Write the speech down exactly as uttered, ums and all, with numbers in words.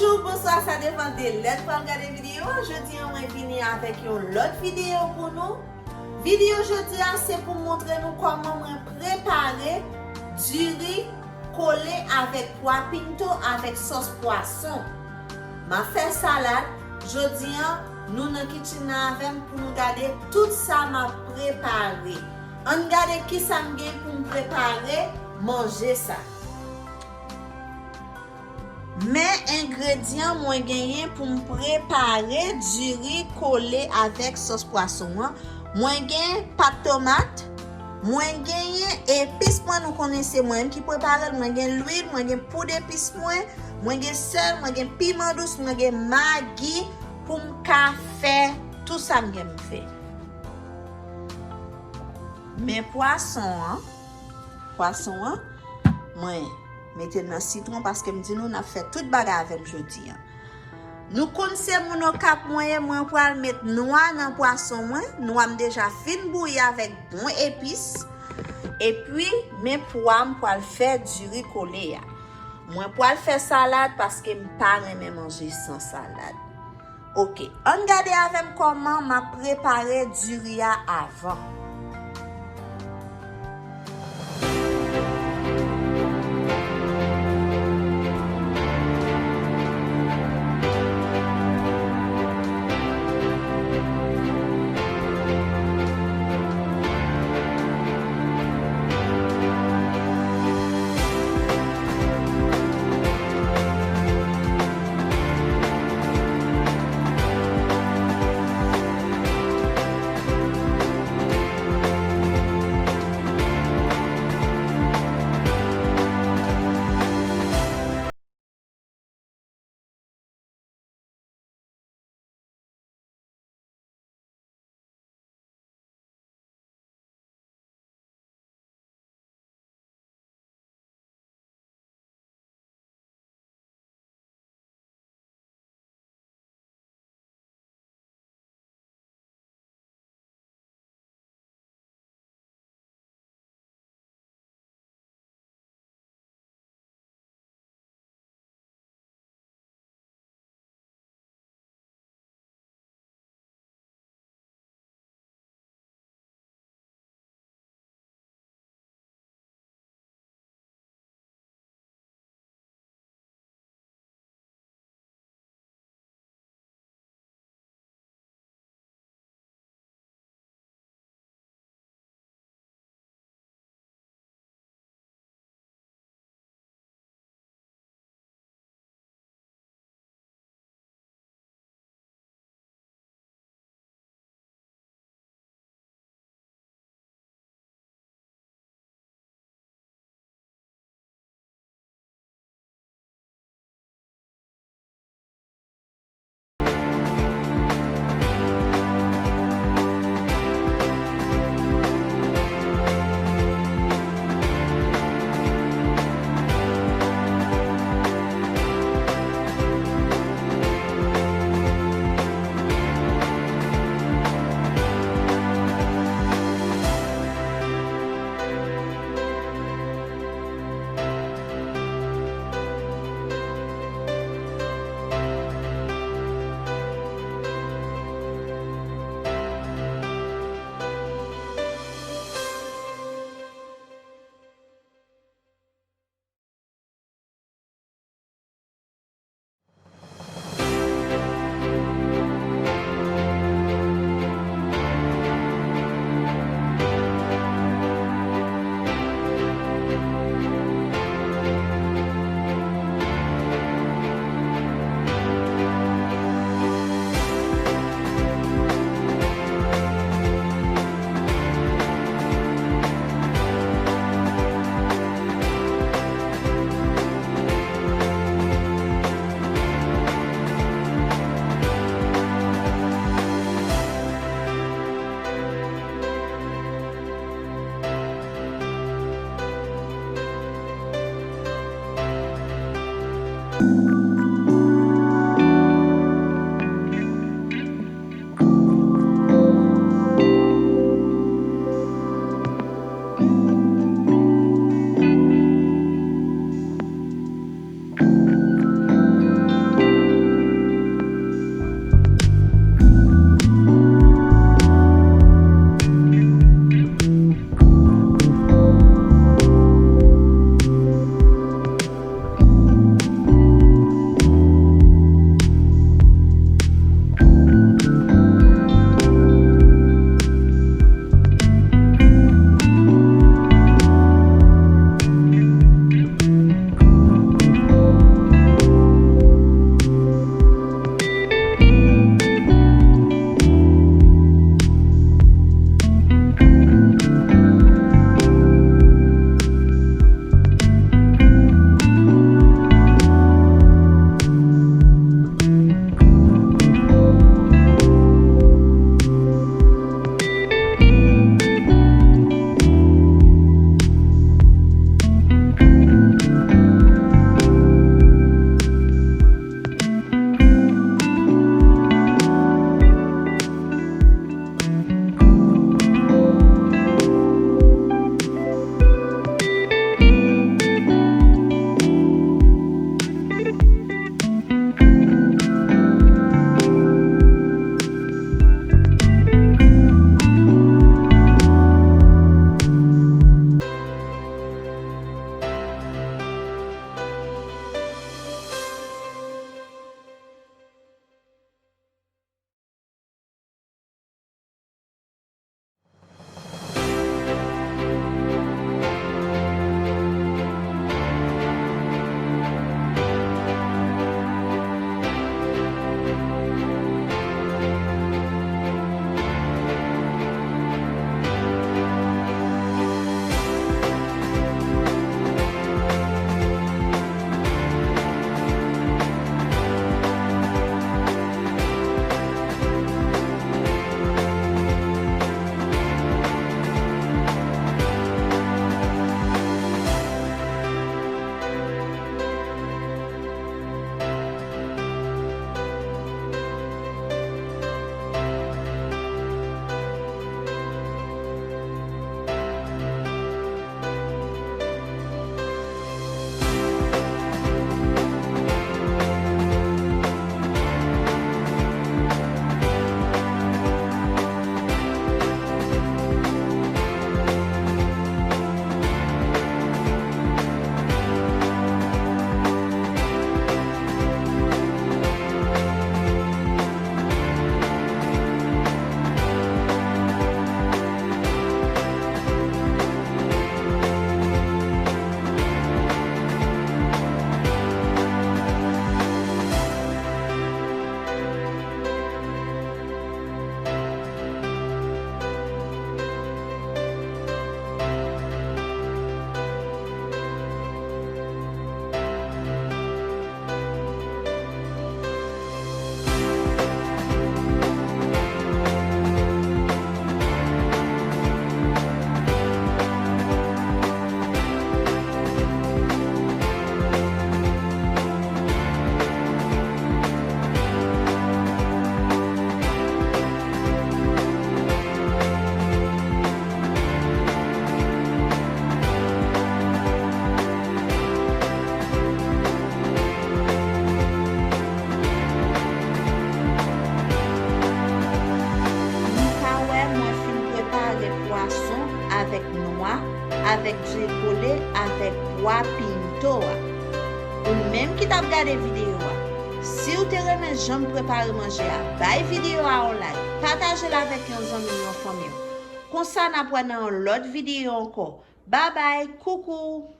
Bonjou, bonswa, sa depann de lè n pral gade videyo a. Jodi a, mwen vini avèk yon lòt videyo pou nou. Videyo jodi a, se pou montre nou kòman mwen prepare diri kole avèk pwa pinto avèk sòs pwason. M ap fè salad. Jodi a, nou nan kitchen nan avè m pou nou gade tout sa m ap prepare. Ann gade kisa m gen pou m prepare manje sa. Men engredyan mwen genyen pou m prepare diri kole avèk sòs pwason an. Mwen gen pat tomat, mwen genyen epis mwen, nou konnen se mwen menm ki prepare l, mwen gen lwil, mwen gen poud epis mwen, mwen gen sèl, mwen gen piman dous, mwen gen magi pou m ka fè tout sa m gen pou m fè. Men pwason an, pwason an, mwen mete l nan sitwon paske m di nou n ap fè tout bagay avè m jodi a. Nou konn se moun Okap mwen ye, mwen pral met nwa nan pwason mwen. Nwa m deja fin bouyi avèk bon epis. Epi, men pwa m pral fè diri kole a. Mwen pral fè salad paske m pa renmen manje san salad. Oke, ann gade avè m kòman m ap prepare diri a avan. t ap gade videyo a. Si w te renmen jan m prepare manje a, bay videyo a yon like, pataje l avèk yon zanmi w, yon fanmi w. Konsa n ap wè nan yon lòt videyo ankò. Babay, koukou!